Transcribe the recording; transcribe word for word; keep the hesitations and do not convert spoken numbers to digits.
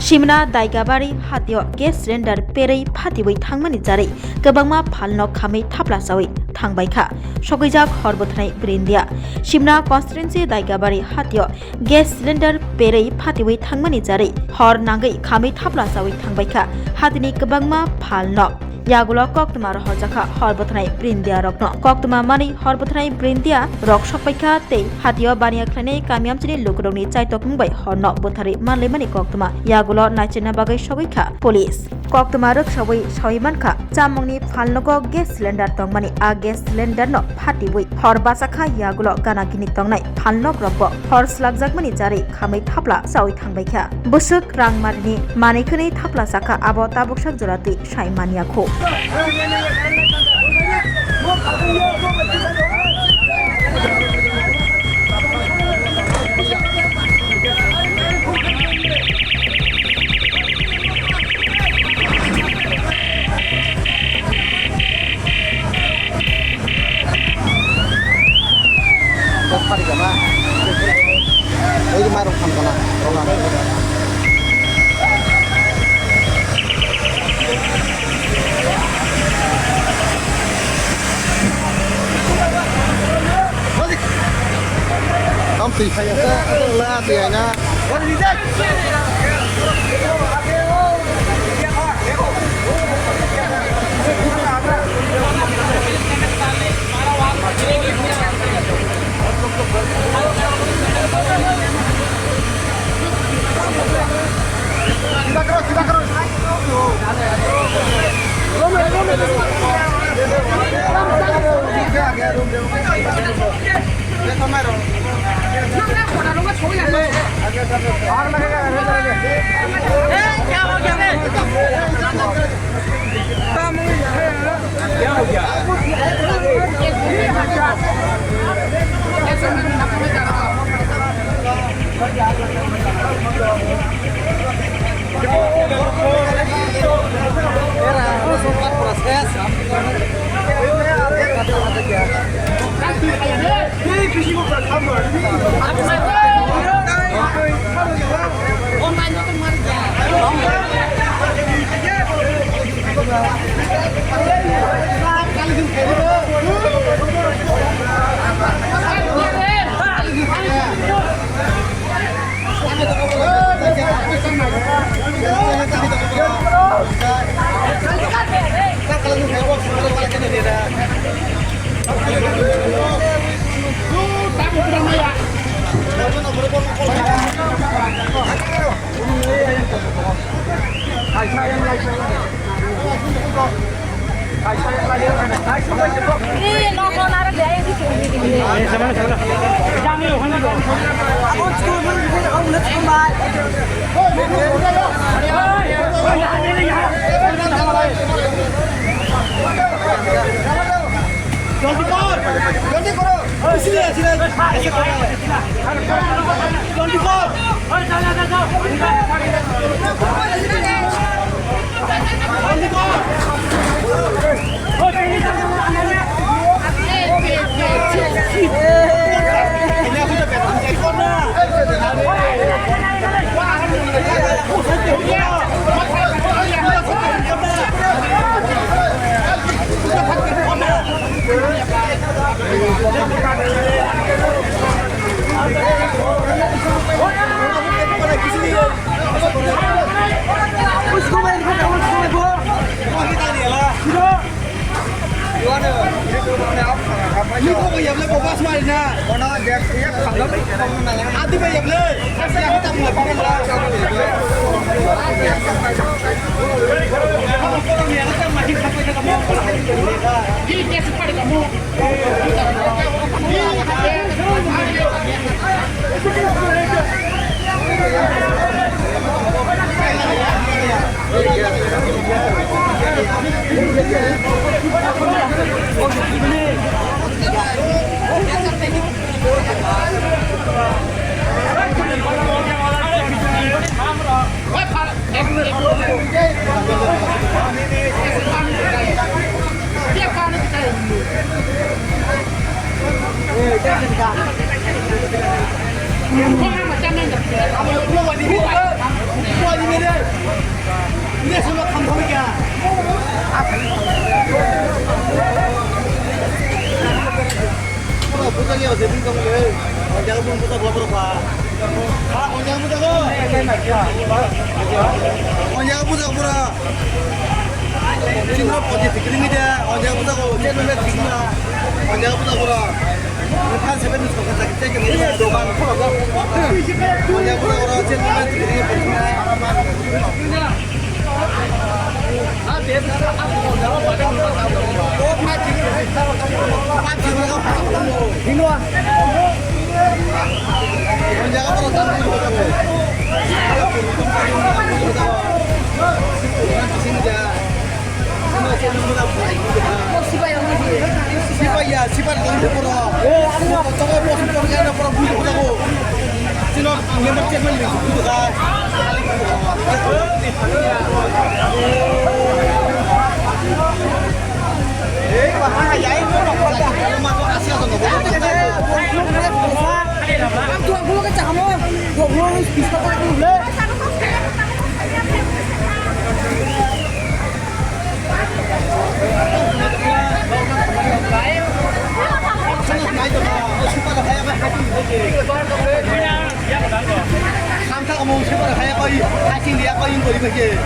Simna Daigabari hatio gas cylinder perwi phatiwi thangmani jarwi kwbangma phalno khamwi thapla chawi thangbaikha. Sokwijak hor bwtharnai Brindia. Simna constituency Daigabari hatio gas cylinder perwi phatiwi thangmani jarwi hor nangwi khamwi thapla chawi thangbaikha. Hatini kwbangma phalno yagulo koktwma rohorjakha hor bwtharnai Brindia rokno. Koktwma mani hor bwtharnai Brindia rok sokpaikha tei hatio baniya khlainai kami amchini lukurokni chaitok mungbai horno bwtharwi manlaimani koktwma yagulo naichinna bagwi sogwikha police. Koktwma rwksawi sawi mankha, chamungni phalnogo gas cylinder tongmani, a gas cylinder no phatiwi hor bachakha yagulo gana gini tongnai phalnokrokbo hor swlakjakmani jarwi khamwi thapla chawi thangbaikha. Bwswk rangmarini manwi khwnwi thapla chakha, abo tabuksak jora twi sai manyakho. Tam twi phai ya, la twi aina. जल्दी कर, जल्दी करो। इसलिए, इसलिए। जल्दी कर। Sebing tong le, o jaga bung buta bula bura ba. Ha, o jaga buta ko. O jaga buta bura. Singro poti tikri mi dia, o jaga buta ko, chen me tikri na. O jaga buta bura. Kan sebe ni soka tak cek ni dokan ko. O jaga buta bura, chen me tikri na. Sipaya, sipaya, sipaya. Samtha omo super haya koi, hacking dia koi, koi koi.